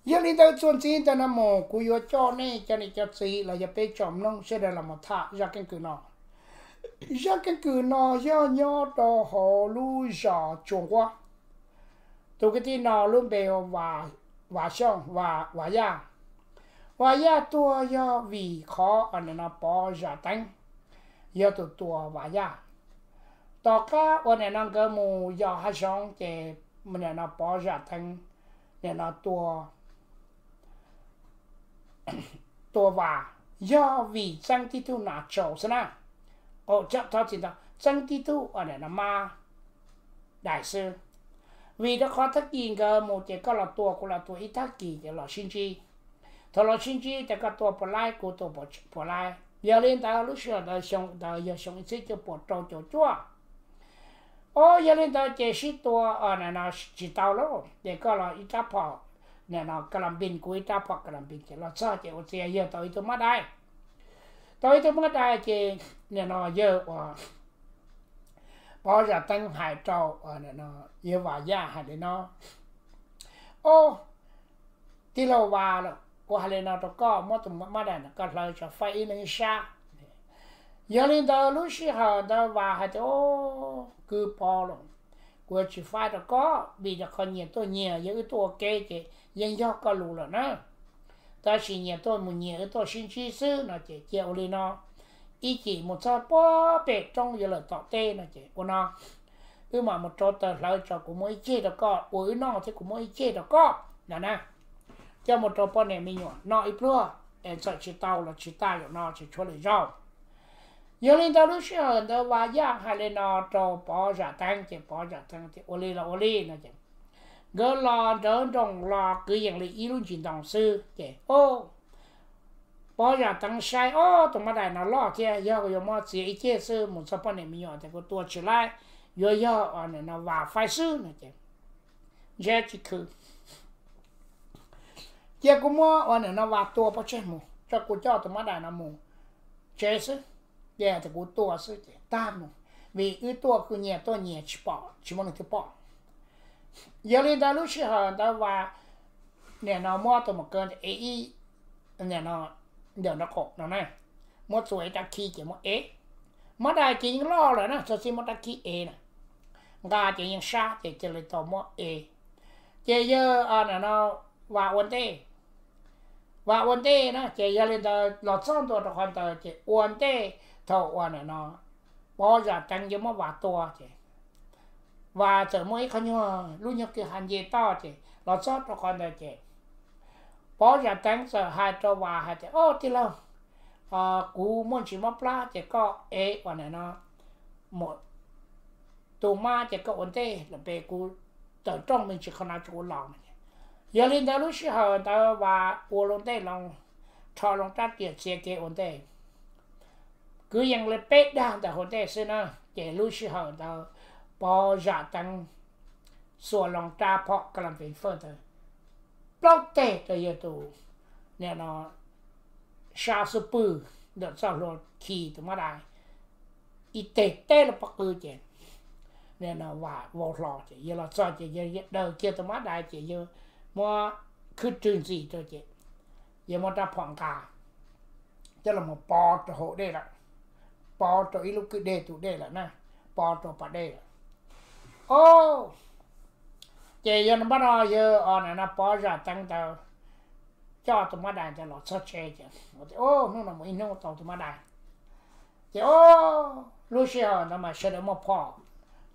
Yog li ntawd txuas ntxiv ntawm no mus kuv yuav coj nej cov niam cov txiv los yog peb tsoom mloog sawv daws los mus tham zaj keeb kwm no. Zaj keeb kwm no yog nyob rau hauv lub zos Tsuas Nquab. Tus kwv tij no lub npe hu ua Vas Xyooj, Vas Yaj. Vas Yaj tuag yog vim qhov uas nim no Pov Zam Teeb yog tus tua Vas Yaj. Tom qab uas nim no nkawd mus yos hav zoov ces nim no Pov Zam Teeb nim no tua tua Vas yog vim Txeeb Tib Tug nas tsaus xwb na. Thov txim ntau, Txeeb Tib Tug uas nim no mab dais xwb. Vim rau qhov tag kis nkawd mus ces koj los tua kuv los tua ib tag kis ces los sib ntsib. Thaum los sib ntsib ces koj tua puas laib kuv tua puas laib. Yog li ntawd lub sij hawm ntawd xyoo ntawd yog xyoo ib txhiab cuaj puas rau caum cuaj. Os, yog li ntawd ces sib tua nim no tsis tau lauj, ces koj los ib rab phom nim no ka la npis, kuv ib rab phom ka la npis ces los txog ces ua ciav yawg tau ib tug mab dais. Tau ib tug mab dais ces nim no yawg uas Pov Zam Teeb hais rau yawg Vas Yaj hais li no: Os, tij laug Vas, kuv hais li no rau koj, muab tus mab dais no koj hlawv tso faib ib leeg ib sab. Yog li ntawd lub sij hawm ntawd Vas hais tias: Os, kwv Pov lauj, kuv yuav tsis faib rau koj vim rau qhov nyias tuaj nyias, yog wb tuaj ua ke ces yeej yog koj lus lawm na. Tab sis nyias tuaj mus nyias, wb tuaj sib ntsib xwb no ces cia ua li no. Ib chim mus txog puag pem roob yuav lawm tom teb no ces ua no, wb mam mus rauv taws hlawv tso, kuv muab ib ceg rau koj ua wb noj thiab kuv muab ib ceg rau koj no na, coj mus rau poj niam me nyuam noj ib pluag, es txawm tsis tau los tsis tag, zaum no tsis tshuav lwm zaug. Yog li ntawd lub sij hawm ntawd Vas Yaj hais li no rau Pov Zam Teeb ces Pov Zam Teeb tias ua li los ua li no ces nkawd los nrawv nroos los kwv yees li ib lub ntsis ntoo xwb ces Pov Zam Teeb saib, ob, tus mab dais no loj thiab, yog yuav muab txiav ib ceg xwb mus txog poj niam me nyuam tias kuv tua tsis laib, yuav yog nim no Vas faib xwb no ces ntshe tsis khwv. Cia kuv muab ua nim no Vas tua pov tseg mus, tso kuv coj tus mab dais no mus tsev xwb, ces tias kuv tua xwb ces tag mus, vim wb tuaj kuj nyias tuaj nyias tsis pom, tsis muaj leej twg pom. Yog li ntawd lub sij hawm ntawd Vas nim no muab tus mus kaw ntawm ev ib, nim no ntawm nraub qaum no na, muab txuas ib rab khib ces muab ev. Mab dais ces yeej loj lawm na, txog txij muab rab khib ev na, nqa ces yeej sab ces cia li tau muab ev. Ces yawg nim no Vas ua ntej, Vas ua ntej na, ces yog li ntawd los txog ntua rau qhov ntawd ces ua ntej thaum uas nim no Pov Zam Teeb yuav muab Vas tua ces Vas txawm muaj ib qho nyuag lub nyuag kwj ha nce toj ces los txog rau qhov ntawd ces Pov Zam Teeb txawm hais rau Vas hais tias, Ob, tij laug, kuv muaj ntsis mob plab ces koj ev uas nim no mus tus mab ces koj ua ntej los pem, kuv tawm rooj me ntsis qhov no tso kuv los no. Yog li ntawd lub sij hawm ntawd Vas ua loo ntej loo, rho loo rab riam txiav kev ua ntej. Kwv yees li peb dag ntawm hauv ntej xwb na, ces lub sij hawm ntawd Pov Zam Teeb xuas loo rab phom ka la npev fawj ntawd plaub teg rau yawg tus nim no sab xub pwg ntawm txoj hlua khi tus mab dais ib teg teb lub pob qw ces nim no Vas vau hlo ces yawg los txog ces yawg daws kiag tus mab dais ces yawg muab khwb rwg ntxis rau ces yawg muab rab phom nqa coj los mus pov rau hauv dej lawm, pov rau ib lub kwj deg tus dej lawm na, pov rau pas dej lawm. Ob, ces yog no npaj no yawg nim no Pov Zam Teeb ntawd coj tus mab dais ntawd los txog tsev ces, Ob, hnub no mus ib hnub tau tus mab dais. Ces ob, lub sij hawm ntawd mas sawv daws muaj phom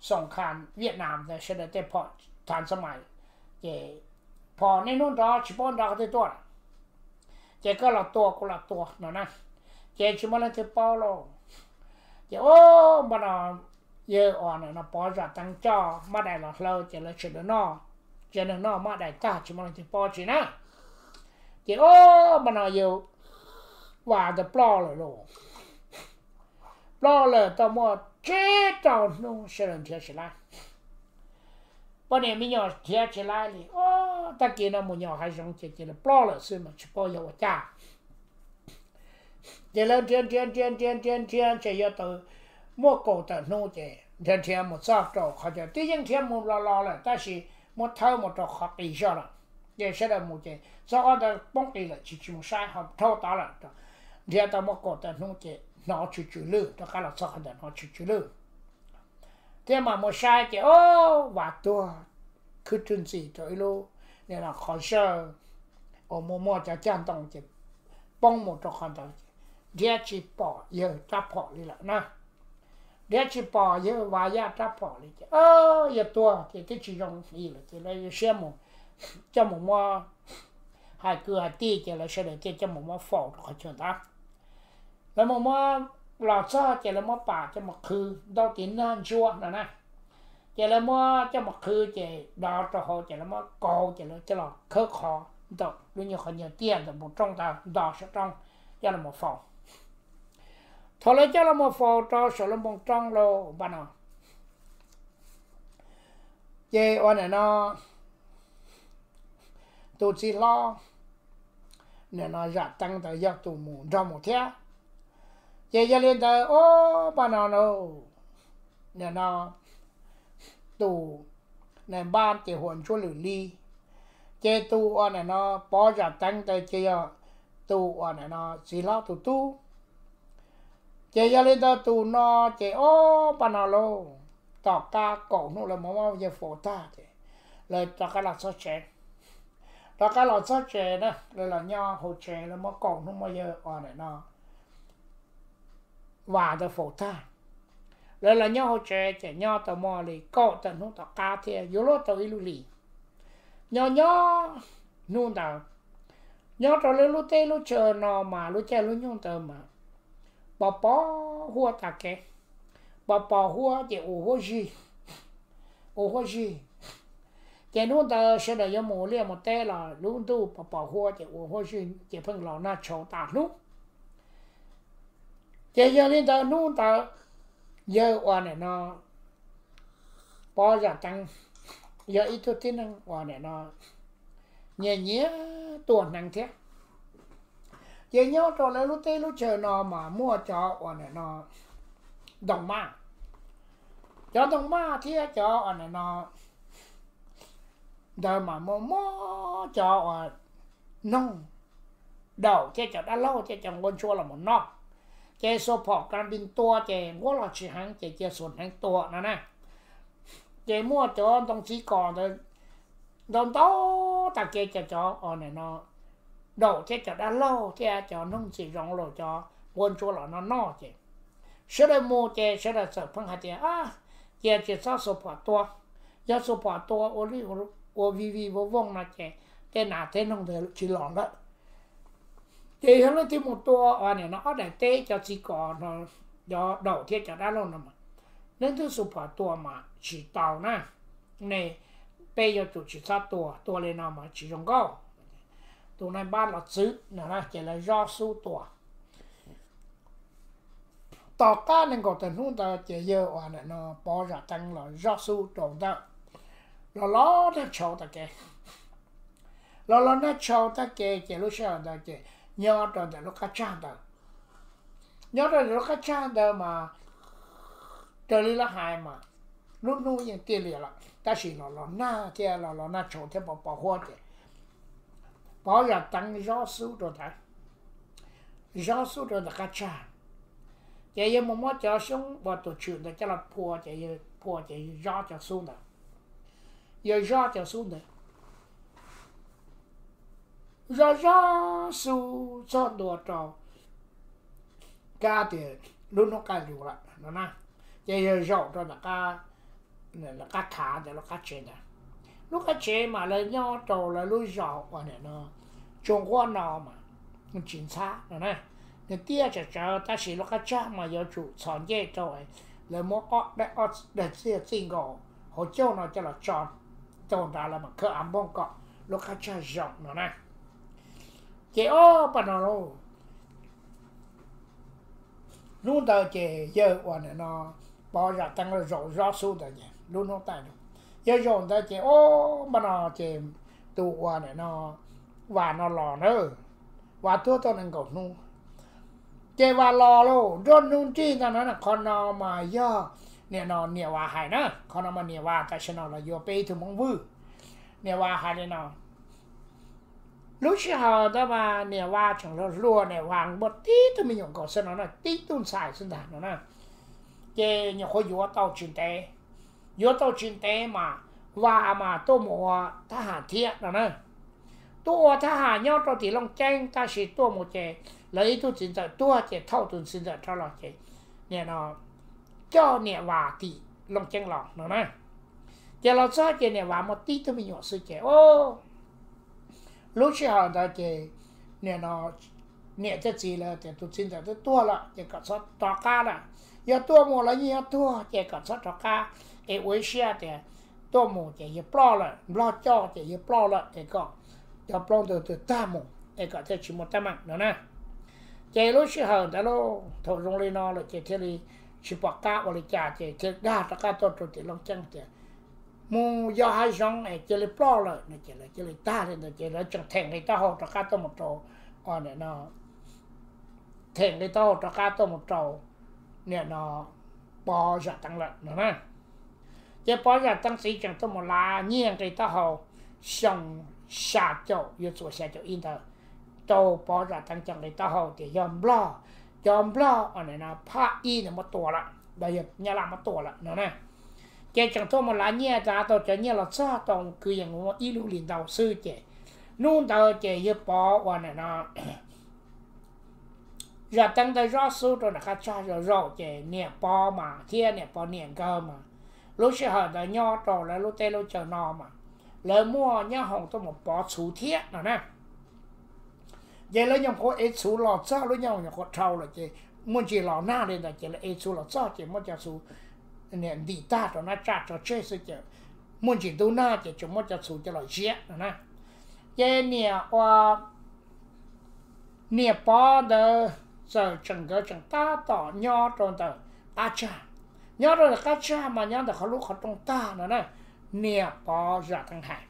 xoom kha Viaj Nam ntawd, sawv daws tej phom thav ntxov mais, ces phom niaj hnub nrov tsis paub nrov qhov twg tuaj. Ces koj los tua kuv los tua no na, ces tsis muaj leej twg paub lauj. Ces ob, npaj no yawg nim no Pov Zam Teeb coj mab dais los hlawv ces lawv sawv daws noj, ces neeg noj mab dais tag tsis muaj leej twg paub tsis na. Ces ob, npaj no yawg Vas ntawd ploj lawm lauj. Ploj lawm tau muaj tsib rau hnub sawv daws nrhiav tsis laib. Poj niam me nyuam nrhiav tsis laib li, ob, tag kis no mus yos hav zoov ces cia li ploj lawm xwb mas tsis paub yog ua cas. Ces lawv nrhiav nrhiav nrhiav nrhiav nrhiav nrhiav ntshe yuav tau muaj kaum tawm hnub ces nrhiav nrhiav mus txog rau qhov chaw twb yeej nrhiav mus los los lawm tab sis muab thawb mus rau qhov qis zog lawm. Ces sawv daws mus ces txog qhov ntawd poob qis lawm, tsis tsis mus saib, ho dhau tod lawm. Nrhiav tau muaj kaum tawm hnub ces hnov tsw tsw lwj, rov qab los txog qhov ntawd hnov tsw tsw lwj, thiab mam mus saib ces o, Vas tuag khwb rwg ntxis rau ib lub, nim no qhov zawj uas muaj muaj cov cag ntoo ces poob mus rau qhov ntawd ces nrhiav tsis pom yawg rab phom li lawm na. Nrhiav tsis pom yawg Vas Yaj rab phom li ces yawg tuag ces twb tsis zoo li lawm ces lawv yuav siab mus coj mus muab, hais kwv hais tij ces lawv sawv daws thiaj coj mus muab faus rau qhov chaw ntawd. Lawv mus muab los txog ces lawv muab pam coj mus qhwv ntaub tiv nag ntsuab no na. Ces lawv muab coj mus qhwv ces dov rau hauv ces lawv muab kaus ces lawv coj los khawb qhov ntawm lub nyuag qhov nyuag tiaj ntawm npoo roob ntawd nto saum roob coj los faus. Thaum lawv coj los faus rau saum lub npoo roob lauj npaj no, ces ua nim no tus txiv hlob nim no Zam Teeb ntawd yog tus mus nrog mus thiab. Ces yog li ntawd o, npaj no lauj, nim no tus nai npab ces hu ua Ntsuab Lwm Lis, ces tus uas nim no Pov Zam Teeb ntawd ces yog tus uas nim no txiv hlob tus tub. Ces yog li ntawd tus no ces o, npaj no lauj, tom qab kaum hnub lawv muab yawg faus tag ces lawv rov qab los txog tsev. Rov qab los txog tsev na, lawv los nyob hauv tsev, lawv muab kaum hnub muab yawg uas nim no Vas ntawd faus tag. Lawv los nyob hauv tsev ces nyob tau muaj li kaum tawm hnub tom qab thiab yuav luag tau ib lub hlis. Nyob nyob hnub ntawd, nyob rau lub lub teb lub chaw no mas lub caij lub nyoog ntawd mas pos pos huab tag kev, pos pos huab ces ua huab zig, ua huab zig. Ces hnub ntawd sawv daws yuav mus liaj mus teb los lub ntuj pos pos huab ces ua huab zig ces pheej los nag tshauv tas hnub. Ces yog li ntawd hnub ntawd yawg uas nim no Pov Zam Teeb yog ib tug tib neeg uas nim no nyias nyias tua hneev thiab. Ces nyob rau lawv lub teb lub chaw no mas muaj cov uas nim no ntoo maj, cov ntoo maj thiab cov uas nim no ntawd mas muaj muaj cov uas noog daum thiab cov dab laug thiab cov nquab ntsuab los mus noj. Ces xuas phom kas npis tua ces nquab los tsis heev ces cia xuas hneev tua no na. Ces muaj cov ntoo txiv kos ntawd ntau ntau tag kev, cov cov uas nim no daum thiab cov dab laug thiab cov noog ntxim zoo los cov nquab ntsuab los noj noj ces sawv daws mus ces sawv daws txawm pheej hais tias, cia tsis txhob xuas phom tua, yog xuas phom tua ua li ua vij vij voog voog no ces tej nas tej noog ntawd tsis los lawm. Ces yog leej twg mus tua uas nim no ob daim teb cov txiv kos no, cov daum thiab cov dab laug no mas, leej twg xuas phom tua mas tsis tau na. Nej, peb yuav tsum tsis txhob tua, tua li no mas tsis zoo nkauj. Tus nai npab los txwv no ces lawv zob xub tua. Tom qab nees nkaum tawm hnub ntawd ces yawg uas nim no Pov Zam Teeb los zob xub rau ntawd, los los nag tshauv tag kev. Los los nag tshauv tag kev ces lub sij hawm ntawd ces nyob rau ntawm lub qab tsag ntawd, nyob rau ntawm lub qab tsag ntawd mas raws li lawv hais mas lub hnub yeej tiaj lias lawm tab sis los los nag thiab los los nag tshauv thiab pos pos huab ces Pov Zam Teeb zob xub rau ntawd, zob xub rau ntawm qab tsag. Ces yawg mus muab cov xyoob uas tuam tshwm ntawd coj los phua ces yawg phua ces yawg zob cov xub ntawd, yawg zob cov xub ntawd, zob zob xub txog ntua rau kab tias lub hnub qaij lus lawm no na. Ces yawg zaum rau ntawm qab khav ntawm lub qab tsev ntawd. Lub qab tsev mas lawv nyob rau lawv lub zos uas nim no tsuas nquab no mas tsis ntxhab no na, nws tiaj tsam tsawv tab sis lub qab tsag mas yuav tsum txhos ncej rau, lawv muab ob daim txiaj txij nkaus hauv caug no coj los tso rau nrad lawv mas khawb av npoog kom lub qab tsag zoo no na. Ces ob pab no lauj, hnub ntawd ces yawg uas nim no Pov Zam Teeb los zaum zob xub ntawd ces lub hnub taij lug, yawg zaum ntawd ces ob pab no ces tus uas nim no Vas no los na, Vas tuag tau nees nkaum hnub. Ces Vas los lauj, nruab hnub nrig ntag no, qhov no mas yog nim no niam Vas hais na, qhov no mas niam Vas tam sim no los yuav peb ib tug Hmoob Vwj. Niam Vas hais li no, Lub sij hawm ntawd mas niam Vas tseem hluas hluas, niam Vas muaj tib tug me nyuam nkaus xwb no na, tib tug ntxhais xwb ntag no na. Ces nyuam qhuav yuav tau tsis ntev, yuav tau tsis ntev mas Vas mas tuaj mus ua thab ham thiab no na. Tuaj ua thab ham nyob rau tim Looj Ceeb, tab sis tuaj mus ces lawv ib tug txiv ntxawm tuag ces thauj tus txiv ntxawm rov los ces nim no coj niam Vas tim Looj Ceeb los no na. Ces los txog ces niam Vas muaj tib tug me nyuam xwb ces lub sij hawm ntawd ces nim no niam thiab txiv lawv tias tus txiv ntxawm twb tuag lawm ces kom txhob rov qab lawm. Yog tuaj mus los yeej yuav tuag ces kom txhob rov qab, es ua ib siab tias tuaj mus ces yawg ploj lawm, Nplog coj ces yawg ploj lawm es kom cov plaub ntug twg tag mus es kom thiaj tsis muaj teeb meem no na. Ces lub sij hawm ntawd lauj, thaum zoo li no lawm ces thiaj li tsis pom qab ua li cas ces thiaj dag rov qab tuaj rau tim Looj Ceeb tias mus yos hav zoov es cia li ploj lawm no ces lawv cia li tag li ntawd ces lawv tseem them nqi taub hau rov qab tuaj mus rau, them nqi taub hau rov qab tuaj mus rau nim no Pov Zam Teev lawm no na. Ces Pov Zam Teev txiv tseem tuaj mus lav nyiaj nqi taub hau xyoo xya caum yuav txuas xya caum ib ntawd rau Pov Zam Teev cov nqi taub hau tias yog Nplog, cov Nplog phaj ib ntawd muab tua lawm, los yog Nyab Laj muab tua lawm no na. Ces tseem tuaj mus lav nyiaj, lav tau cov nyiaj los txog tau kwv yees muaj ib lub hlis ntau xwb ces hnub ntawd ces yawg Pov ua nim no Zam Teev ntawd zob xub rau nram qab tsag zaum zaum ces niam Pov mas thiab niam Pov niam nkawd mas lub sij hawm ntawd nyob rau lawv lub teb lub chaw no mas lawv muaj nyoob hoom tuaj mus pov txhuv thiab no na. Ces lawv nyuam qhuav ev txhuv los txog lub nyoob hoom nyuam qhuav dhau lawm ces muaj ntsis los nag li ntawd ces lawv ev txhuv los txog ces muab cov txhuv ntim tag rau nab tsaj tso tseg xwb ces muaj ntsis ntub nag ces tseem muab cov txhuv coj los ziab no na. Ces niam ua niam Pov ntawd txawm tseem, nkawd tseem tab tom nyob rau ntawm qab tsag, nyob rau ntawm qab tsag mas nyob ntawm qhov lub qhov rooj tag no na, niam Pov Zam Teev hais.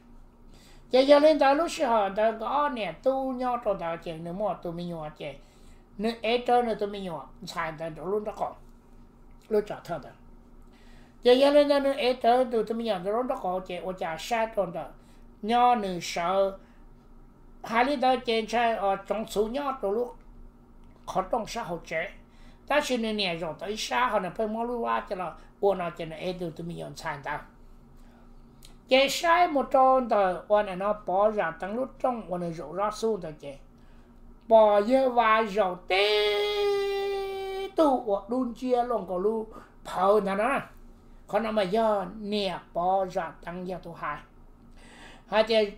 Ces yog li ntawd lub sij hawm ntawd nkawd ob niam tub nyob rau ntawd ces nws muaj tus me nyuam ces nws ev rawv nws tus me nyuam ntxhais ntawd rau lub nraub qaum, lub tsam thawj ntawd. Ces yog li ntawd nws ev rawv nws tus me nyuam ntawd lub nraub qaum ces ua cas saib rau ntawm nyob nws sawv, hais li ntawd ces ntshai tsoov txhuv nyob rau lub qhov rooj sab hauv tsev, tab sis nws niam zaum tau ib sab ho nws pheej muab lub vab coj los ua no ces nws ev nws tus me nyuam ntxhais ntawd. Ces saib mus rau ntawm ua nim no Pov Zam Teev lub rooj uas nws zaum zob xub ntawd ces pom yawg Vas zaum tib tug uas dub nciab luaj nkaus lub phawv ntag no. Qhov no mas yog niam Pov Zam Teev yog tus hais, hais tias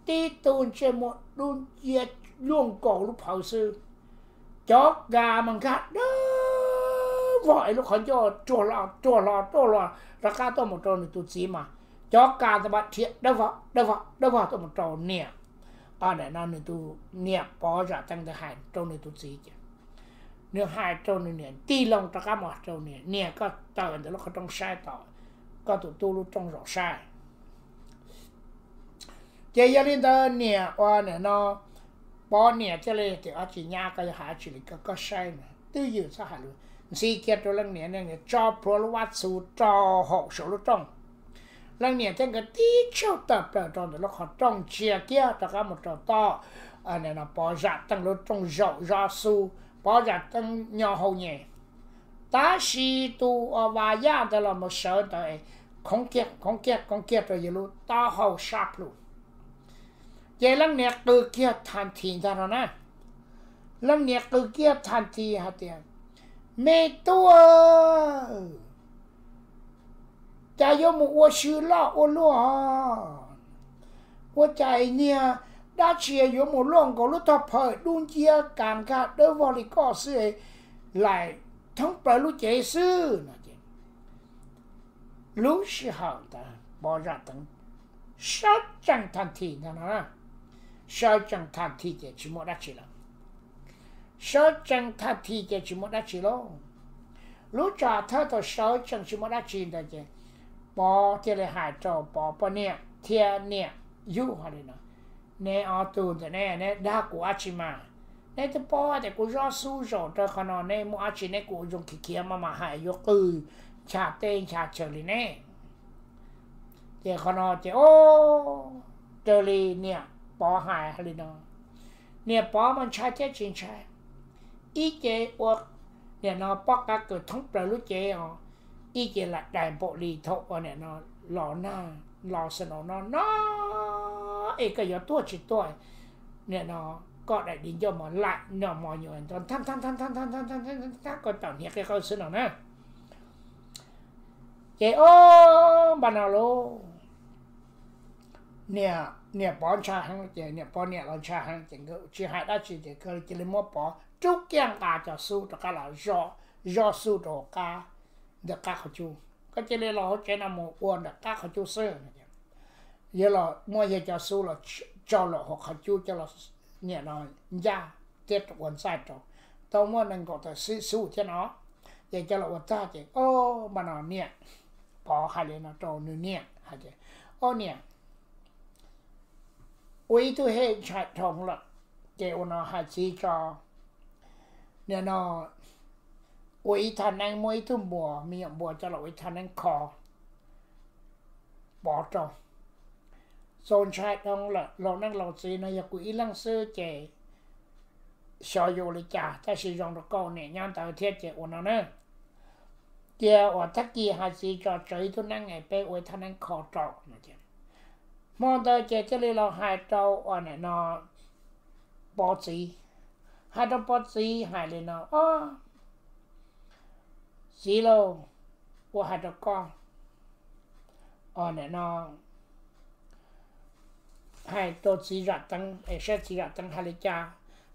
tib tug ntsej muag dub nciab luaj nkaus lub phawv xwb, cov kas mas nkag dawb vog es lub qhov ncauj ruag hlo ruag hlo ruag hlo rov qab tuaj mus rau nws tus txiv mas cov kas ntawd mas dhia dawb vog dawb vog dawb vog tuaj mus rau niam, no nws tus niam Pov Zam Teev ntawd hais rau nws tus txiv ces nws hais rau nws niam ntig loo rov qab mus rau niam, niam koj tawm ntawm lub qhov rooj saib tom koj tus tub lub rooj zaum saib. Ces yog li ntawd niam ua nim no Pov niam thiaj li tias, Ob tsis nyab, koj yuav hais dab tsi li ko, koj saib na, twj ywm txhob hais lus. Ntxhi kiag rau leej niam, leej niam tso plhuav lub vab txhuv rau hauv saum lub rooj. Leej niam thiab nkawd tib tsaug tawm plaws rau ntawm lub qhov rooj ntsia kiag rov qab mus rau tom Pov Zam Teev lub rooj zaum zob xub, Pov Zam Teev nyo hau nyem. Tab sis tus uas Vas Yaj ntawd los mus sawv ntawd khoov kiag khoov kiag khoov kiag rau yawg lub taub hau sab plhu. Ces leej niam qw kiag thas this ntag no na. Leej niam qw kiag thas this hais tias, Me tub, cas yuav mus ua sw loj ua luaj? Ua cas niag dab tsi yuav mus luaj nkaus lub tog phawv dub nciab kas nkag dawb vog li koj xwb, laim thoob plaws lub cev xwb no ces lub sij hawm ntawd Pov Zam Teev sawv tsees thas this ntag no. Sawv tsees thas this ces tsis muaj dab tsi lawm. Sawv tsees thas this ces tsis muaj dab tsi lauj. Lub tsam thawj thaum sawv tsees tsis muaj dab tsi ntawd ces Pov thiaj li hais rau Pov poj niam thiab niam yug hais li no, Neb ob tug ntawm neb, neb dag kuv dab tsi mas? Neb twb paub tias kuv zob xub zaum rau qhov no, neb muaj dab tsi neb kuj zoo khiav khiav maj mam hais yuav qw ncha teb ncha chaw li ne. Ces qhov no ces o, raws li niam Pov hais li no, Niam Pov mas ntshai thiab tsis ntshai, ib ce ua nim no pob qa kawm thoob plaws lub cev os, ib ce lam dais npaum li thaum ua nim no los nag los snow no no, es koj yuav tuaj tsis tuaj, nim no koj daim di ncauj mos laim noj mos nyuam ntau nthab nthab nthab nthab nthab nthab nthab koj tawm hniav qia qawj xwb no na. Ces o, npaj no lauj, niam, niam Pov ntshai heev ces niam Pov niam los ntshai heev ces nkawd tsis hais dab tsi ces nkawd cia li muab Pov rub kiag nqa cov xub rov qab los zog xub rau hauv qab, ntawm qab qhov cub. Koj cia li los hauv tsev no mus ua ntawm qab qhov cub xwb. Yog los muab yawg cov xub los tso lawm hauv qhov cub coj los nim no ncaj thiab ua ntxaij rau, tau muaj nees nkaum tawm xwb xub thiab no. Ces coj los ua tag ces o, npaj no niam Pov hais li no rau nws niam hais tias, o niam, ua ib tug hem ntshai dhau lawm. Ces ua no hais txiv tso, nim no ua ib thaj neeb, muab ib tug npua, me nyuam npua coj los ua ib thaj neeb kho Pov rau. Txaus ntshai dhau lawm, laus neej laus txiv no yog kuv ib leeg xwb ces xyov yuav ua li cas, tab sis zoo rau koj niam nyob ntawd thiab ces ua no na. Cia uas tag kis hais txiv tso tsawv ib tug neeb es peb ua ib thaj neeb kho rau no. Hmo ntawd ces thiaj li los hais rau uas nim no Pov txiv, hais rau Pov txiv hais li no, o, txiv lauj, ua hais rau koj, nim no hais rau txiv Zam Teev es saib txiv Zam Teev hais li cas,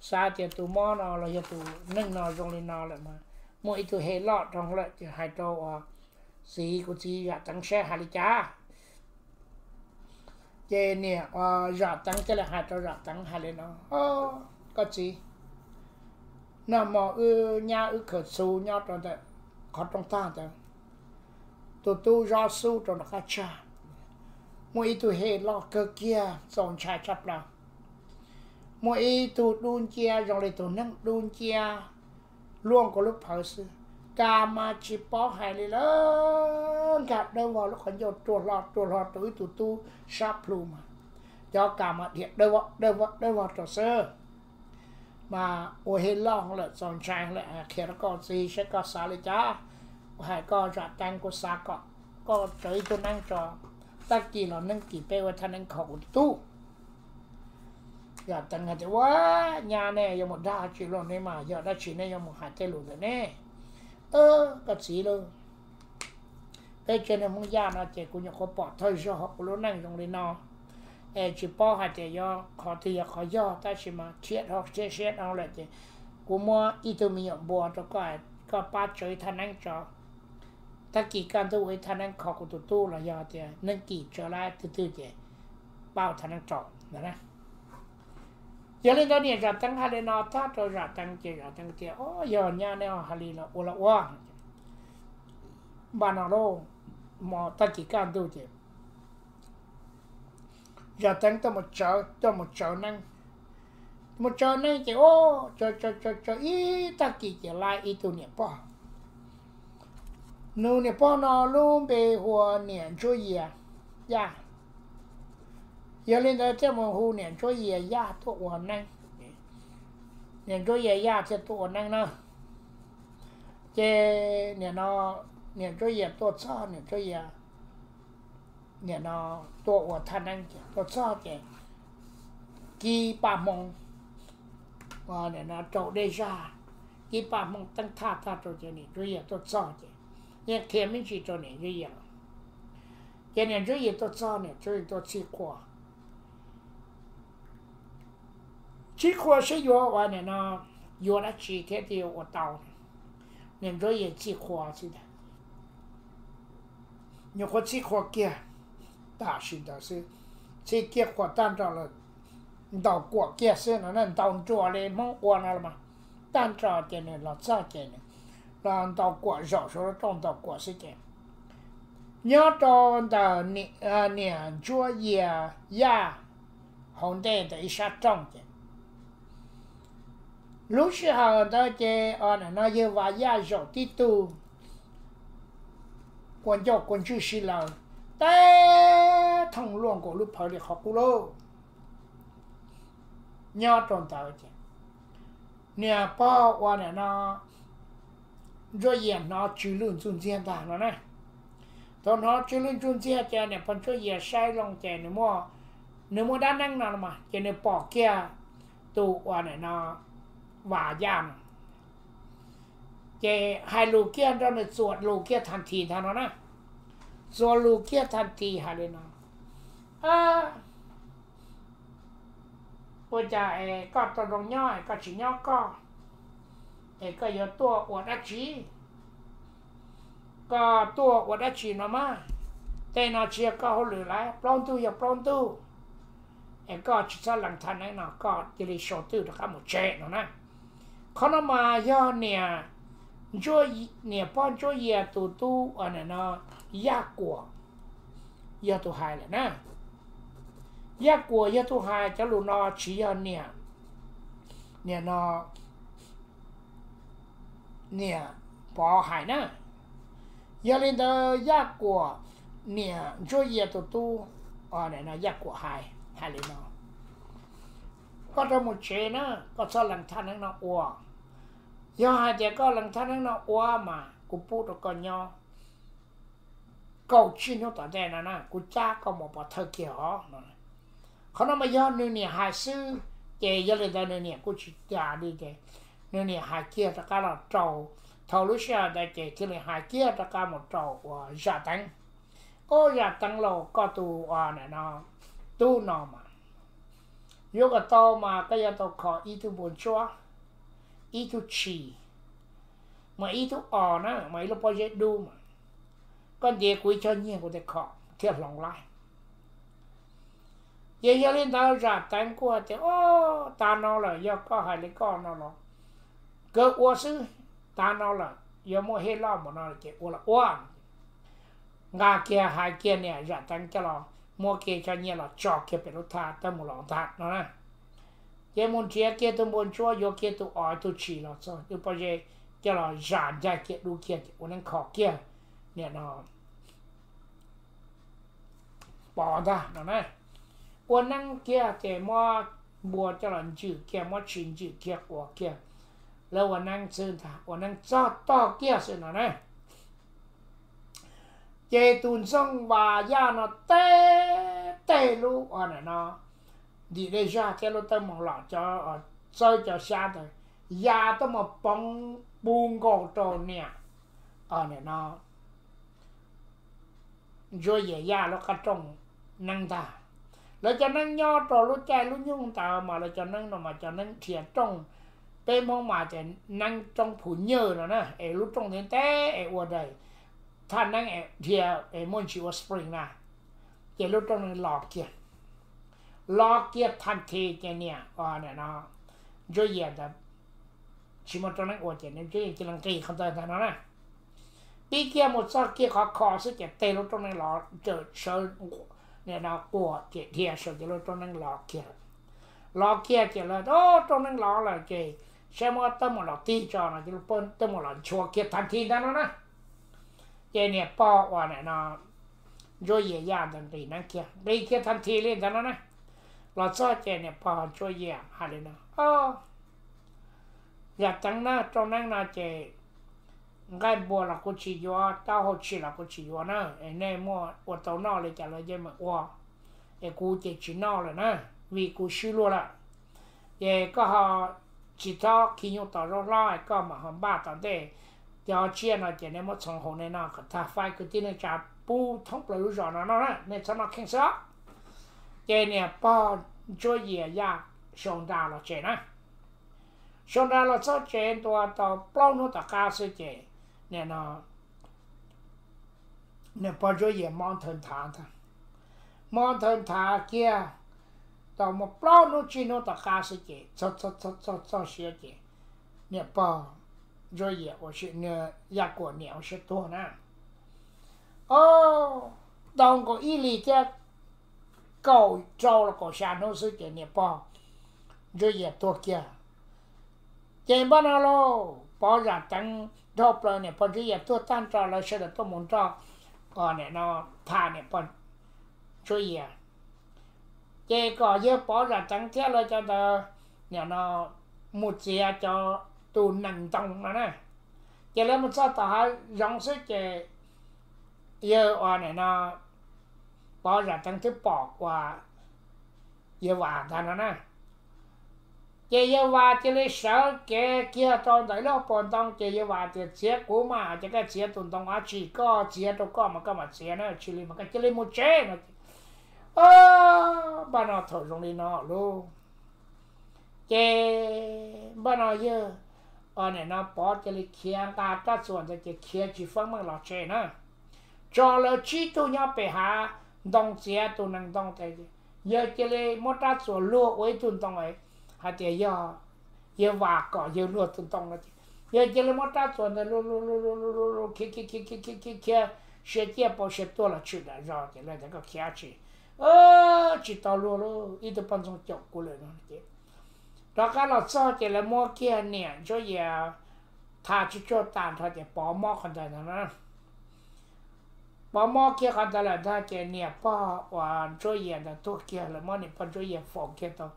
xav tias tus mob no los yog tus neeg no zoo li no lawm mas muaj ib tug hem loj dhau lawm ces hais rau uas txiv, kuv txiv Zam Teev saib hais li cas. Ces niam Zam Teev thiaj li hais rau Zam Teev hais li no, koj txiv, nag hmo wb nyab wb khaws txhuv nyob rau ntawm qhov rooj tag ntawd, tus tub zob xub rau nram qab tshaj, muaj ib tug hem loj kawg kiag txaus ntshai tshaj plaws, muaj ib tug dub nciab zoo li tus neeg dub nciab luaj nkaus lub phawv xwb, kas mas tsis paub hais li lawm, nkag dawb vog lub qhov ncauj ruaj hlo ruaj hlo rau wb tus tub sab plhu mas, cov kas mas dhia dawb vog dawb vog dawb vog rau xwb. Mas ua hem loj lawm txaus ntshai lawm, qhia rau koj txiv saib koj xav li cas. Kuv hais koj Zam Teev, kuv xav kom koj tsawv ib tug neeb tso, tag kis los neeb kis peb ua thaj neeb kho kuv tus tub. Zam Teev hais tias, ua, nyab nej yuav mus dag tsis luag ne mas yog dab tsi nej yuav mus hais tej lus ntawd ne? Koj txiv lauj, peb tsev neeg Hmoob Yaj no ces kuv nyuam qhuav pom thawj zaug hauv kuv lub neej zoo li no, es tsis paub hais tias yuav qhov twg yog qhov yog, tab sis mas rhiab dhau rhiab siab dhau lawm ces kuv muab ib tug me nyuam npua rau koj, koj pab tsawv ib thaj neeb tso, tag kis kaj ntug ua ib thaj neeb kho kuv tus tub los yog tias neeb kis tsawv lawm twg twg ces pab ua thaj neeb rau ntawd na. Yog li ntawd niam Zam Teev hais li no tag rau Zam Teev ces Zam Teev tias, o, yog nyab nej hais li los ua los ua. Npaj no lauj, hmo tag kis kaj ntug ces Zam Teev tuaj mus tsawv, tuaj mus tsawv neeb, mus tsawv neeb ces o, tsawv tsawv tsawv tsawv ib tag kis ces laib ib tug niam pog. Nws niam pog no lub npe hu ua niam Ntsuab Yias Yaj. Yog li ntawd thiaj mus hu niam Ntsuab Yias Yaj tuaj ua neeb. Niam Ntsuab Yias Yaj thiaj tuaj ua neeb na. Ces nim no niam Ntsuab Yias tuaj txog, niam Ntsuab Yias nim no tuaj ua thaj neeb ces tuaj txog ces kib paj hmoo, nim no rau dej zaj, kib paj hmoo teeb thaj tag rau ces niam Ntsuab Yias tuaj txog ces yeej qhia me ntsis rau niam Ntsuab Yias lawm. Ces niam Ntsuab Yias tuaj txog, niam Ntsuab Yias tuaj txhij qhua, txhij qhua seb yuav ua nim no, yuav dab tsi thiab thiaj yuav ua tau. Niam Ntsuab Yias txhij qhua xwb ntag. Nyuam qhuav txhij qhua kiag tam sim ntawd xwb, txhij kiag qhua tag nrho lawm, ntaus kuam kiag xwb no na, ntaus nruas li Hmoob ua no los mas, tag nrho ces nws los txog ces nws los ntaus kuam zaum saum lub rooj ntaus kuam xwb ces nyob rau ntawm niam Ntsuab Yias Yaj hauv ntej ntawm ib sab rooj ces lub sij hawm ntawd ces nim no yawg Vas Yaj zaum tib tug kua ncauj kua ntswg sib law, teb thooj luaj nkaus lub phawv li qhov qub lauj. nyob rau ntawd ces niam pog ua nim no Ntsuab Yias hnov tsw lwj ntxuj ntxiag ntag no na. Thaum hnov tsw lwj ntxuj ntxiag ces niam pog Ntsuab Yias saib loo ces nws muaj dab neeb no mas ces nws pom kiag tus ua nim no Vas Yaj no ces hais lus kiag nrog nws, txuas lus kiag thas this ntag no na. Txuas lus kiag thas this hais li no: Ua cas es koj tau zoo nyob es koj tsis nyob koj, es koj yuav tuaj ua dab tsi? Koj tuaj ua dab tsi no mas? Tej no tsis yog koj hauj lwm lawm, plaub ntug yog plaub ntug, es koj tsis txhob lees thaj neeb no, koj cia li sau twj rov qab mus tsev no na. Qhov no mas yog niam, niam pog Ntsuab Yias tus tub ua nim no Yaj Kuam yog tus hais lawm na. Yaj Kuam yog tus hais, cov lus no tsis yog niam, nim no niam Pov hais na. Yog li ntawd Yaj Kuam, niam Ntsuab Yias tus tub, Yaj Kuam hais, hais li no: Koj rov mus tsev na, koj txhob lees thaj neeb no ua. Yog hais tias koj lees thaj neeb no ua mas kuv pub rau koj nyob kaum tsib hnub tom ntej no na, kuv cab koj mus pov thawj kiag os no. Qhov no mas yog nws niam hais xwb, ces yog li ntawd nws niam kuj tsis cas li ces nws niam hais kiag rov qab los rau, thaum lub sij hawm ntawd ces thiaj li hais kiag rov qab mus rau uas Zam Teev. Ub, Zam Teev lauj, koj tus ua nim no tub no mas yuav kom tau mas koj yuav tau kho ib tug npua ntsuab, ib tug tshis, mas ib tug os na, mas ib lub pob zeb dub mas, koj ntiav kuv ib co nyiaj kuv thiaj kho thiaj hloov laib. Ces yog li ntawd Zam Teev kuj hais tias, Ob, tas no lawm, yog koj hais li koj no los kawg ua xwb, tas no lawm, yuav muaj hej loj mus no ces ua los ua. Nqa kiag hais kiag niam Zam Teev coj los muab kiag cov nyiaj los tso kiag pem lub thaj tawb mus los ntag no na. Ces mus nrhiav kiag tus npua ntsuab, yuav kiag tus os tus tshis los txog, tus pob zeb coj los zam ncaig kiag dub kiag ces ua neeb kho kiag nim no Pov ntag no na. Ua neeb kiag ces muab npua coj los ntswm kiag, muab tshis ntswm kiag quas kiag, lawv ua neeb xwb ntag, ua neeb txog tog kiag xwb no na. Ces tus ntxoog Vas Yaj no teb teg lub ua nim no ntim dej zag thiab lub teeb meem los, cov txawb cov xyab ntawd ya tuaj mus poob pub nkaus rau niam, nim no Ntsuab Yias Yaj lub qab rooj neeb ntag. Lawv cov neeb nyob rau lub caij lub nyoog ntawd mas lawv cov neeb no mas cov neeb dhia rooj, peb Hmoob mas tias neeb roob phu nyawj no na, es lub rooj ntev ntev es ua daim thaj neeb dhia es muaj ntsis ua spring na, ces lub rooj neeb los kiag, los kiag thaj thi ces niam, nim no Ntsuab Yias ntawd tsis muaj rooj neeb ua ces Ntsuab Yias cia li nqis qhov ntawd ntag no na. Pib kiag mus txog kiag qhov kho xwb ces teg lub rooj neeb los, sawv, nim no quas ces dhia sawv ces lub rooj neeb los kiag. Los kiag ces lawv, Rooj neeb los lawm ces saib muab teeb meem los tig tso no, teeb meem los nchuav kiag thaj thi ntag no na. Ces niam pog uas nim no Ntsuab Yias Yaj ntawd nqis neeb kiag, nqis kiag thaj thi li ntawd no na. Los txog ces niam pog Ntsuab Yias hais li no, Yaj Teev na, rooj neeb no ces nqaij npua los kuv tsis yuav, taub hau tshis los kuv tsis yuav na, es nej muaj ua tau noj li cas los yeej meem ua, es kuv ces tsis noj lawm na, vim kuv swb luag lawm. Ces koj ho tsis txhob khi nyuj tos zaub hlob, koj mam ho npaj tom ntej cov tsiaj no ces nej muab txhoov hauv nej noj kom tag, faib kwv tij neej tsa pub thoob plaws lub zos no noj na, nej txhob noj kheej xwb os. Ces niam pog Ntsuab Yias Yaj sau nra los tsev na. Sau nra los txog tsev ntua tau plaub hnub tom qab xwb ces nim no niam pog Ntsuab Yias mob nthawv nthav ntag. Mob nthawv nthav kiag tau muaj plaub hnub tsib hnub tom qab xwb ces txog txog txog siav ces niam pog Ntsuab Yias ua si, Yaj Kuam niam ua siab tuag na. Ob, tau nkaus ib hlis thiab kaum rau los kaum xya hnub xwb ces niam pog Ntsuab Yias tuag kiag. Ces npaj no lauj, Pov Zam Teev dhau plaws niam pog Ntsuab Yias tuag tag nrho, lawv sawv daws tuaj mus nrog nim no tham niam pog Ntsuab Yias. Ces kom yawg Pov Zam Teev thiab lawv cov ntawd nim no mus txiav cov tus nees ntoo no na. Ces lawv mus txog tom hav zoov xwb ces yawg uas nim no Pov Zam Teev twb pom uas yawg Vam ntag no na. Ces yawg Vam cia li sawv kev kiag rau ntawm ib lub puas ntoo ces yawg Vam tias, Txiav kuv mas, ces koj txiav tus ntoo dab tsi, koj txiav rau koj mas koj mam txiav na, tsis li mas koj cia li mus tsev no. Npaj no thaum zoo li no lauj, ces npaj no yawg nim no Pov cia li khiav nqa rab txuas ntawd ces khiav tsis feeb meej los tsev na. Tso lawv tsib tug nyob pem hav ntoo txiav tus nees ntoo ces yawg cia li muab rab txuas luag ua ib tug ntoo hais tias yog yawg Vam kom yawg luag tus ntoo no ces yawg cia li muab rab txuas ntawd luag luag luag luag luag luag luag khiav khiav khiav khiav khiav khiav, siav ciaj pau siav tuag los tshwm nram zos ces lawv tias, Koj khiav tsis, tsis tau luag lauj, ib tug poj ntxoog caum kuv lawm no ces rov qab los txog ces lawv muab kiag niam Ntsuab Yias tha tsuj tsuag tas nrho ces Pov mob qhov ntawd ntag na. Pov mob kiag qhov ntawd lawm ntag ces niam pog uas Ntsuab Yias ntawd tuag kiag, lawv muab niam pog Ntsuab Yias faus kiag tau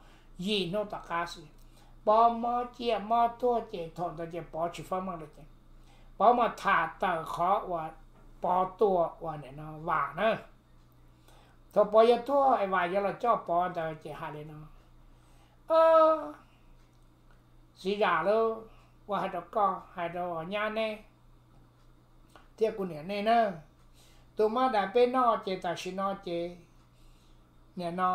yim hnub tom qab xwb. Pov mob ciaj mob tuag ces thaum ntawd ces Pov tsis feeb meej lawm ces Pov mas tham tawm qhov uas Pov tua uas nim no Vam na. Thaum Pov yuav tuag es Vam yuav los coj Pov ntawd ces hais li no, Txiv Zam lauj, ua hais rau koj, hais rau nyab neb thiab kuv niam nej na, tus mab dais peb noj ces tam sim no ces nim no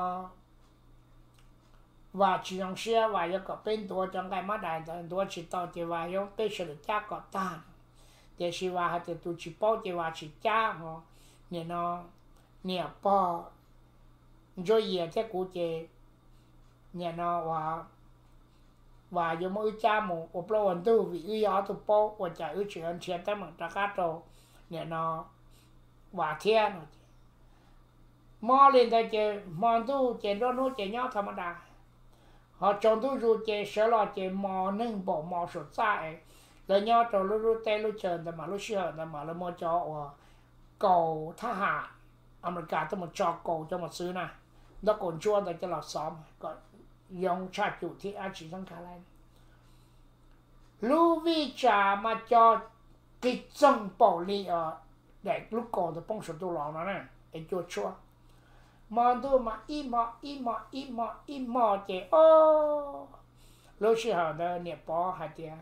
Vam tsis zoo siab, Vam yuav kom peb ntuav cov nqaij mab dais ntawd, ntuav tsis tau ces Vam yuav peb sawv daws cab kom tag. Tiam sis Vam hais tias tus tsis paub ces Vam tsis cab ho. Nim no niam pog Ntsuab Yias thiab kuv ces nim no uas Vam yuav muab wb cab mus ua plaub ua ntug vim wb yog ob tug paub, ua cas wb tseem yuav nrhiav teeb meem rov qab rau nim no Vam thiab no. Mob li ntawd ces hmo ntuj ces nruab hnub ces nyob tha ma das, ho tsaus ntuj zus ces sawv los ces mos neeg npaum mos saum txaj es lawv nyob rau lub lub teb lub chaw ntawd mas lub sij hawm ntawd mas lawv muab cov uas kaus thab ham Amelikas tuaj mus tso kaus cov mos txwv na, ntaub kaus ntsuab ntawd coj los xov kom yoov tshaj cum thiab dab tsi txhab nkag lawm. Lub vij tsam mas co qis txoog paum li daim lub kaus ntawd poob saum ntuj los no na, es cua tshuab. Hmo ntuj mas ib hmo ib hmo ib hmo ib hmo ces o, lub sij hawm ntawd niam Pov hais tias,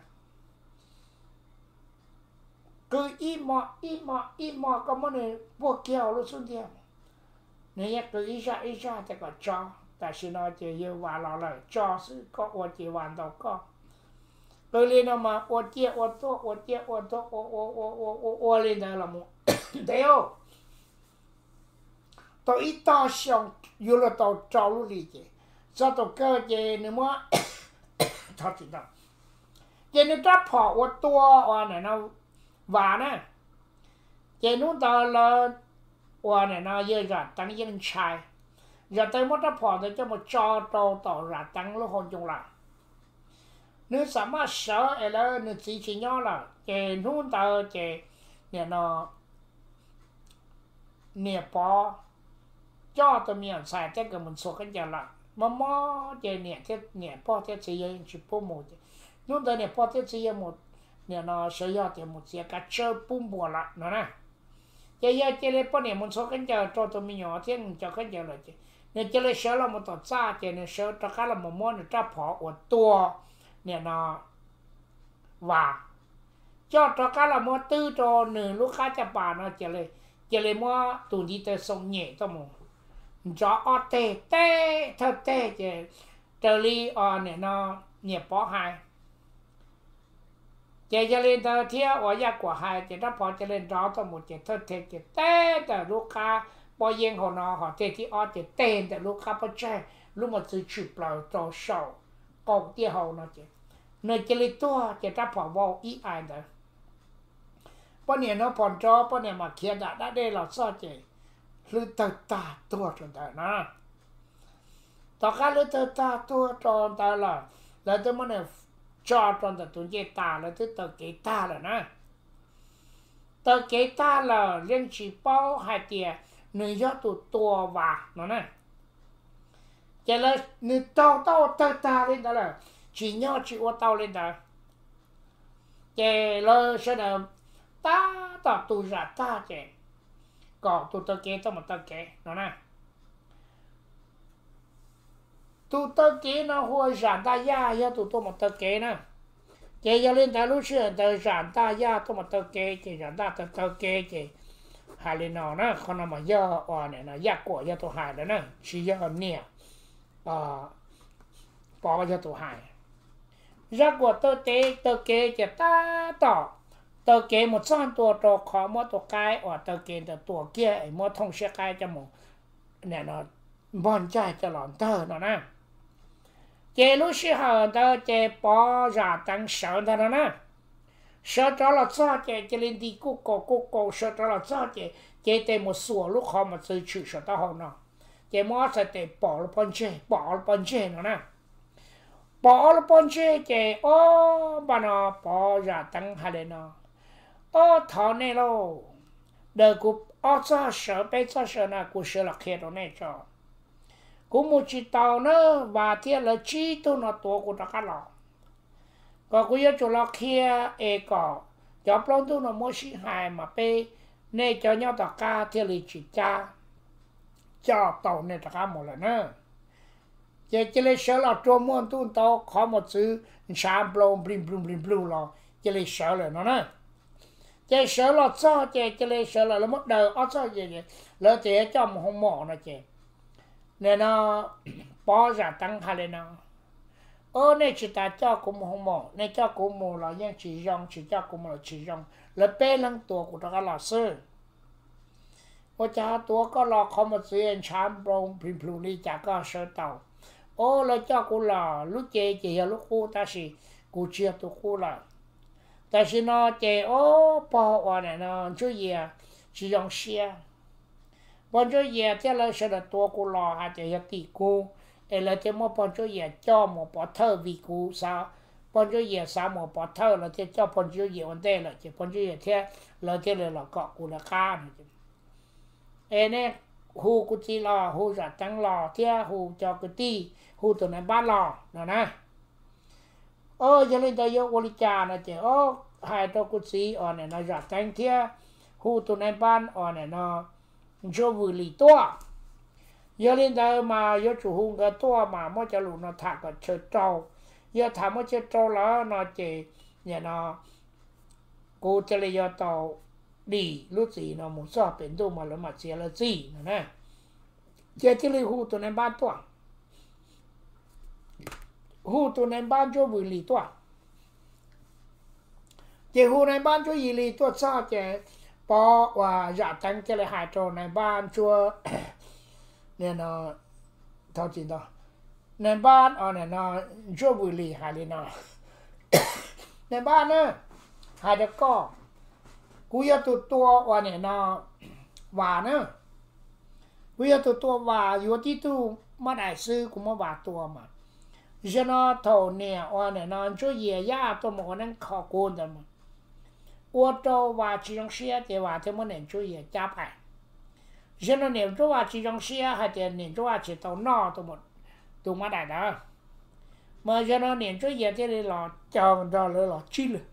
Qw ib hmo ib hmo ib hmo, koj muab nws puag kiag hauv lub xub ntiag. Nws yeej qw ib zaj ib zaj tias kom tso. Tam sim no ces yawg Vam los lawm, tso xwb, koj ua ces Vam ntaus koj. Qw li no mas ua ciaj ua tuag ua ciaj ua tuag ua ua ua ua ua ua li ntawd los mus ntev tau ib tog xyoo, yuav luag tau rau lub hlis ces txog thaum kawg ces nws muab, ces nws rab phom uas tua uas nim no Vam na, ces hnub ntawd lawv uas nim no yawg Zam Teev yeej ntshai. Zam Teev muab rab phom ntawd coj mus tso rau tom Zam Teev lub hauv ncoo lawm. Nws xam maj sawv es lawv nws txiv tsis nyob lawm ces hnub ntawd ces nim no niam Pov coj tus me nyuam ntxhais thiab nkawd mus ntxhua khaub ncaws lawm. Mob mob ces niam thiab niam pog thiab txiv yawg tsis pub mus ces hnub ntawd niam pog thiab txiv yawg mus, nim no sawv yog tias mus txiav kav tsawb pub npua lawm no na. Ces yawg cia li poj niam mus ntxhua khaub ncaws rau tus me nyuam thiab cov khaub ncaws lawm ces nws cia li sawv los mus tom txaj ces nws sawv rov qab los mus muab nws rab phom uas tua nim no Vam coj rov qab los muab twb rau nws lub qab caj pas no ces cia li muab tus ntiv taw xoo nyem tuaj mus nrov ob teg teb thawj teg ces raws li os nim no niam Pov hais. Ces yog li ntawd thiab uas Yaj Kuam hais ces rab phom cia li nrov tuaj mus ces thawj teg ces teb ntawm lub qab pob yeeb hauv no, ho teg thib ob ces teg ntawm lub qab pob tsaig, lub mos txwv tshwm plaws rau saum qaum tiaj hau no ces nws cia li tuag ces rab phom vau ib ai ntawd. Poj niam hnov phom nrov, poj niam mam khiav nram dab dej los txog ces hlwb tawg tag tuag rau ntawd na. Tom qab hlwb tawg tag tuag rau ntawd lawm, lawv twb muab nws tso rau ntawm tus ncej tas, lawv twb taw kev tag lawm na. Taw kev tag lawm yeej tsis paub hais tias nws yog tus tua Vam no na. Ces lawv, nws taug taub hau tawg tag li ntawd lawm, tsis nyob tsis ua tau li ntawd. Ces lawv sawv daws tab tom tu zam tag ces kom tus taw kev tuaj mus taw kev no na. Tus taw kev no hu ua Zam Ntaj Yaj yog tus tuaj mus taw kev na. Ces yog li ntawd lub sij hawm ntawd Zam Ntaj Yaj tuaj mus taw kev ces Zam Ntaj taw taw kev ces hais li no na, qhov no mas yog uas Yaj Kuam yog tus hais lawm na, tsis yog niam Pov yog tus hais. Zaj Kuam taw kev, taw kev ces tab tom taw kev mus txog ntua rau qhov muab tus qaib uas taw kev ntawd tua kiag es muab thooj siab qaib coj mus npog ncaig coj los ntawg no na. Ces lub sij hawm ntawd ces Pov Zam Teev sawv ntag no na. Sawv rov los txog ces cia li nti kuj kaus kuj kaus, sawv rov los txog ces cev tes mus xuas lub qhov mos txwv tshwm saum taub hau no, ces muab ob txhais tes pom lub pob ntseg, pom ob lub pob ntseg no na. Pom ob lub pob ntseg ces ob npaj no Pov Zam Teev hais li no, Ob, thov nej lauj, daws kuv ob txoj sawv peb txoj sawv no kuv sawv los qhia rau nej tso. Kuv mus tsis tau na, Vas thiab lawv tsib tug no tuav kuv rov qab los, kom kuv yuav tsum los qhia es kom cov plaub ntug no muab sib hais mas peb, nej cov nyob tom qab thiaj li tsis cab, coj tau nej rov qab mus lawm na. Ces cia li sawv los rua muag ntuj ntau, qhov mos txwv ntshav nploo nplig nplug nplig nplug los cia li sawv lawm no na. Ces sawv los txog ces cia li sawv lawm, lawv muab daws ob txoj ces lawv tias yuav coj mus hoo mom no ces nim no Pov Zam Teev hais li no, Ob, nej tsis tas coj kuv mus hoo mom, nej coj kuv mus los yeej tsis zoo, tsis coj kuv mus los tsis zoo, lawv peb leeg tuav kuv rov qab los xwb. Ua cas tuav koj los qhov mos txwv ntshav nploo plhws plhws li cas koj sawv tau? Ob, lawv coj kuv los lub cev ces yog lub qub tab sis kuv tsis yog tus qub lawm. Tam sim no ces ob pog uas nim no Ntsuab Yias tsis zoo siab. Pog Ntsuab Yias thiab lawv sawv daws tuav kuv los hais tias yog tim kuv, es lawv thiaj muab pog Ntsuab Yias coj mus pov thawj vim kuv xav, pog Ntsuab Yias xav mus pov thawj, lawv thiaj coj pog Ntsuab Yias ua ntej lawm ces pog Ntsuab Yias thiab lawv thiaj li los kom kuv lawv qab no. Es nej hu kuv txiv los, hu Zam Teev los thiab hu cov kwv tij, hu tus nais npab los no na. Ob, yog li ntawd yuav ua li cas no ces ob, hais rau kuv txiv uas nim no Zam Teev thiab hu tus nais npab uas nim no Ntsuab Vwm Lis tuaj. Yog li ntawd mas yuav tsum hu nkawd tuaj mas muab cov lus no tham kom chaw rau. Yog tham muab chaw rau lawm no ces nim no kuv thiaj li yuav tau dim lub txim no mus txog pem ntuj mas lawv mam txiav lawv txim no na. Ces thiaj li hu tus nais npab tuaj, hu tus nais npab Ntsuab Vwm Lis tuaj. Ces hu nais npab Ntsuab Vwm Lis tuaj txog ces Pov uas Zam Teev thiaj li hais rau nais npab Ntsuab, nim no, thaum tsis ntau, nais npab, nim no, Ntsuab Vwm Lis hais li no, Nais npab na, hais rau koj, kuv yog tus tua uas nim no Vas na. Kuv yog tus tua Vas, yuav tib tug mab daim xwb kuv muab Vas tua mas. Zaum no thaum niam uas nim no Ntsuab Yias yaj tuaj mus ua neeb kho kuv ntawd mas ua rau Vas tsis zoo siab ces Vas thiaj muab niam Ntsuab Yias cab pais. Zaum no niam Ntsuab Vas tsis zoo siab hais tias niam Ntsuab Vas tsis tau noj tus mab daim ntawd. Mas zaum no niam Ntsuab Yias thiaj li los caw nrog lawv los tsib leeg.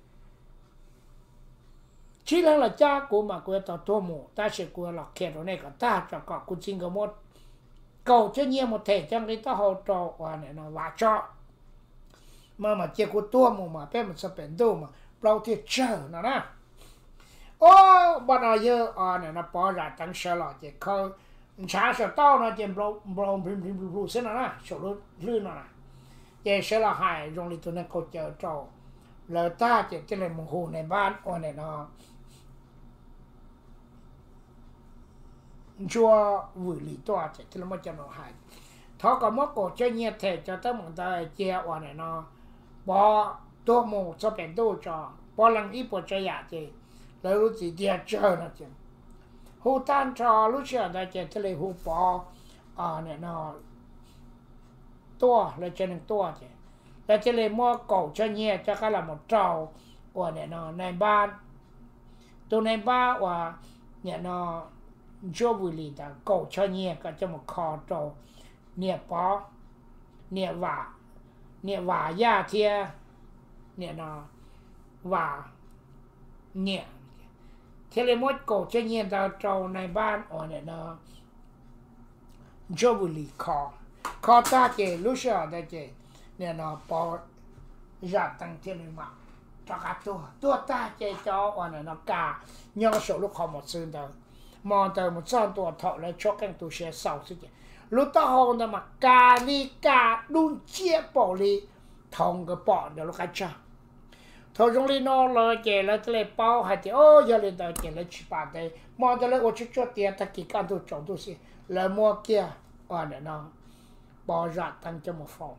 Tsib leeg los cab kuv mas kuv yuav tau tuag mus, tab sis kuv yuav los qhia rau nej kom tag tso, kom kuv txiv nkawd muab kaum choj nyiaj mus them cov nqi taub hau rau uas nim no Vas tso. Mas mam cia kuv tuag mus mas peb mus txog pem ntuj mas plaub thiaj tsawg no na. Ob, npaj no yawg uas nim no Pov Zam Teev sawv los ces khawb ntshav saum taub hau no ces npau npau nplu nplu nplu xwb no na, saum lub hlwb no na. Ces sawv los hais zoo li tus neeg qaug cawv rau lawv tag ces thiaj li mus hu nais npab uas nim no Ntsuab Vwm Lis tuaj ces thiaj li muab cov no hais, thov kom muab kaum choj nyiaj them cov teeb meem ntawd cia uas nim no Pov tuag mus txog pem ntuj tso, Pov lees ib puas tsav yam ces lawv lub txim tiag tsawg no ces hu tag nrho lub sij hawm ntawd ces thiaj li hu Pov nim no tuaj, lawv tsev neeg tuaj ces lawv thiaj li muab kaum choj nyiaj coj qab los mus rau uas nim no nais npab, tus nais npab uas nim no Ntsuab Vwm Lis ntawd kaum choj nyiaj kom coj mus kho rau niam Pov. niam Vam, niam Vam Yaj thiab niam no Vam niam thiaj li muab kaum txhiab nyiaj ntawd rau nais npab uas niam no Ntsuab Vwm Lis kho. Kho tag ces lub sij hawm ntawd ces niam no Pov Zam Teev thiaj li mam rov qab tuag. Tuag tag ces cov uas niam no Kas nyob saum lub qhov mos txwv ntawd, hmo ntawd mus txog ntua thaum lawv tshuab qeej tu siav xaus xwb ces lub taub hau ntawd mas Kas li Kas dub nciab npaum li thaum nkawd pom ntawm lub qab tsag. Thaum zoo li no lawm ces lawv thiaj li paub hais tias, o, yog li ntawd ces lawv tsis pam ntev, hmo ntawd lawv ua tsuj tsuag tiav, tag kis kaj ntug tsaus ntuj xwb lawv muab kiag uas niam no Pov Zam Teev coj mus faus.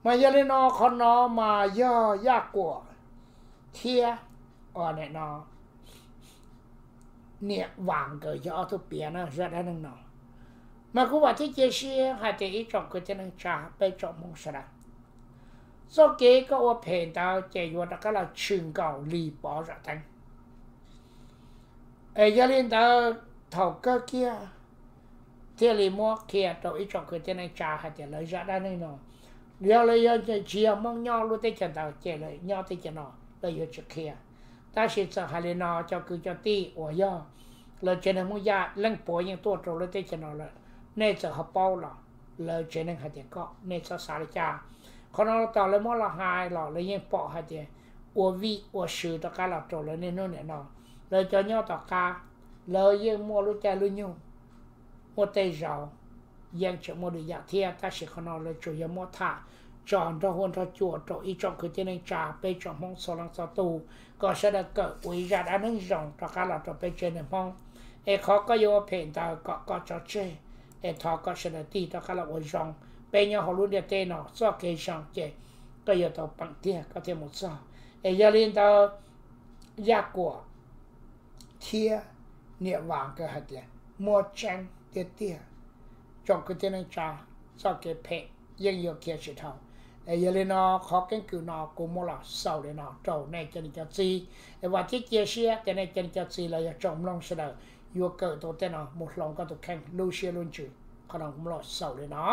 Mas yog li no qhov no mas yog Yaj Kuam thiab uas niam no niam Vam nkawd yog ob tug piav na zaj dab neeg no. Mas kuv vam thiab cia siab hais tias ib tsoom kwv tij neej tsa peb tsoom Hmoob sawv daws, txoj kev koj ua phem ntawd ces yuav rov qab los tshwm nkaus li Pov Zam Teev. Es yog li ntawd thaum kawg kiag thiaj li muab qhia rau ib tsoom kwv tij neej tsa hais tias lawv zaj dab neeg no, yog lawv yog tsis yog Hmoob nyob lub teb chaws ntawd ces lawv nyob teb chaws no lawv yuav tsis qhia. Tab sis txawm hais li no cov kwv cov tij uas yog lawv tsev neeg Hmoob Yaj leej puav yeej tuaj rau lub teb chaws no lawm, nej txawm ho paub los lawv tsev neeg hais tias kom nej txhob xav li cas. Qhov no tos lawv muab los hais los lawv yeej pom hais tias ua vij ua sw rov qab los rau lawv niaj hnub niam no. Lawv cov nyob tom qab lawv yeej muaj lub caij lub nyoog, muaj tej zaum yeej tseem muaj lwm yam thiab, tab sis qhov no lawv tsuas yog muab tham tso nrog huab nrog cua rau ib tsoom kwv tij neej tsa peb tsoom Hmoob txhua leej txhua tus kom sawv daws kawm ua ib zaj dab neeg zoo rov qab los rau peb tsev neeg Hmoob. Es qhov koj yuav ua phem ntawd kom koj tso tseg, es thov kom sawv daws tig rov qab los ua zoo. Peb nyob hauv lub ntiaj teb no txoj kev zoo ces koj yuav tau peem tiag koj thiaj mus txog. Es yog li ntawd Yaj Kuam thiab niam Vam nkawd hais tias muaj tseeb tiag tiag, tsoom kwv tij neej tsa, txoj kev phem yeej yuav khiav tsis dhau. Es yog li no qhov keeb kwm no kuv muab los xaus li no rau nej cov niam cov txiv. Es vam thiab cia siab tias nej cov niam cov txiv los yog tsoom mloog sawv daws yuav kawm tau tej no mus hloov koj tus kheej lub siab lub ntsws. Qhov no kuv muab los xaus li no.